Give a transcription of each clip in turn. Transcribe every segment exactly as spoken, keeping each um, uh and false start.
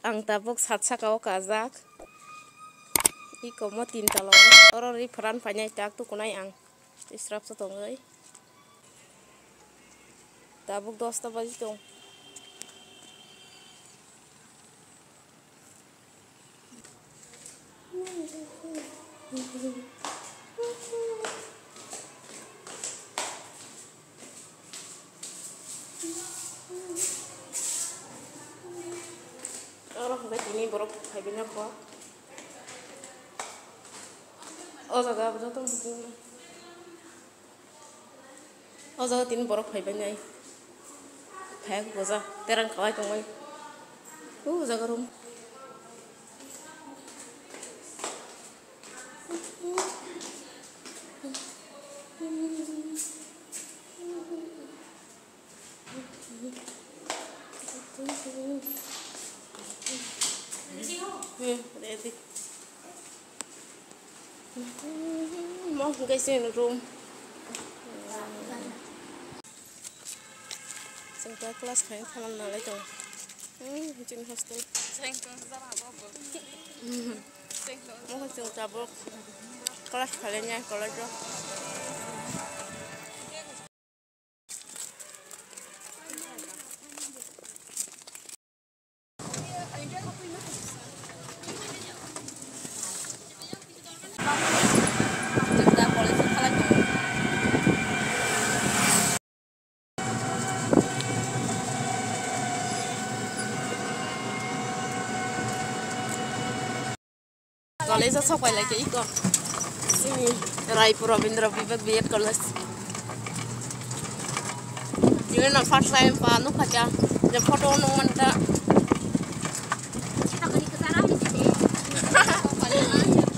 Ang tabuk sat saka o kajak. Iko mo tin tala o. Oro ri pharan phainai tak tukunai ang. Israp sa tongoi. Tabuk dosta baji tong. Oro hwnkhe tini borok phaibaina kok. O jaga joto bujingo. O jaga tini borok phaibainai. Phaiya goja terang kalai tongmani. O jaga room. Hmm, ready. Mo hwnkhe chini room. Chwng ta class khaina thangnani nalai tongo. Hmm, chini hostel. Mo chwng tabuk class khainai college o. College o sok pai lai khe iko. Chini Raipur Rabindra Vivek B Ed College. Chini no first time pa nukha kya. Je photo nung man ta.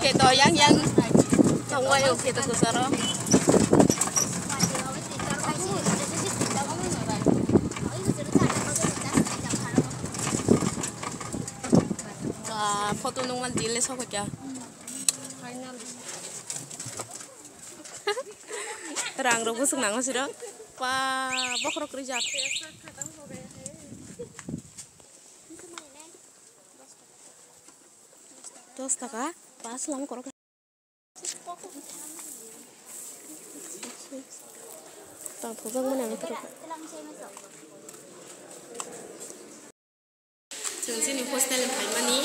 Khe to yang yang. Tongwai o khe to kusaro. Ah, photo nung man dile sok kya. Rang rok bwswk nango siro. Pa bokhorok rijak. Dos taka. Pas lam korok. Tang thujak mani ang thuruk. Chwng chini hostel ni phaimani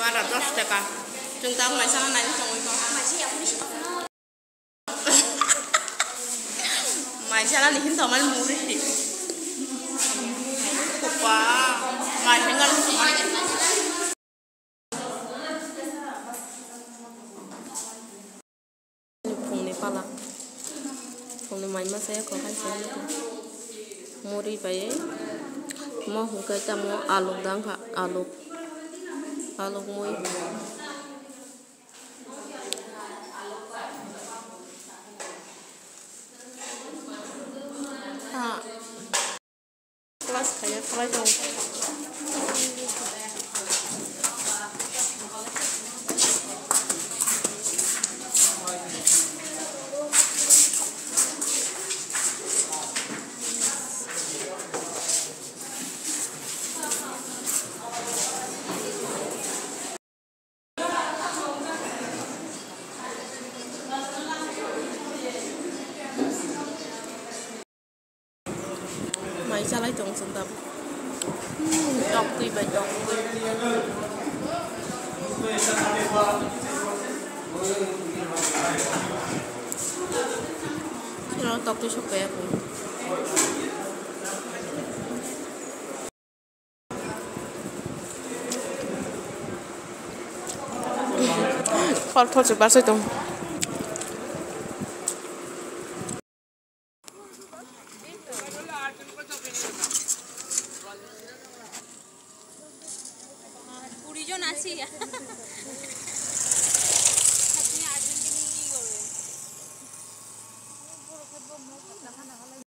bara dos taka. Chwng tamo maisa nai tongwi ko. Maisa ni hin tongmani muri. Kopa, maisa ngal tongmani. Phungni pala, phungni mai masa ya kok hai se muri bai mo hwnkhe tamo aluk dang kha, aluk, aluk mui. Ha. Class khaya khlai tong. Mai chalai tong chwng tabuk. Hmm, tok twi bai tok twi. Oro tok twi sok kaya kung. Phal thor se basai tong. Kuri jon achi.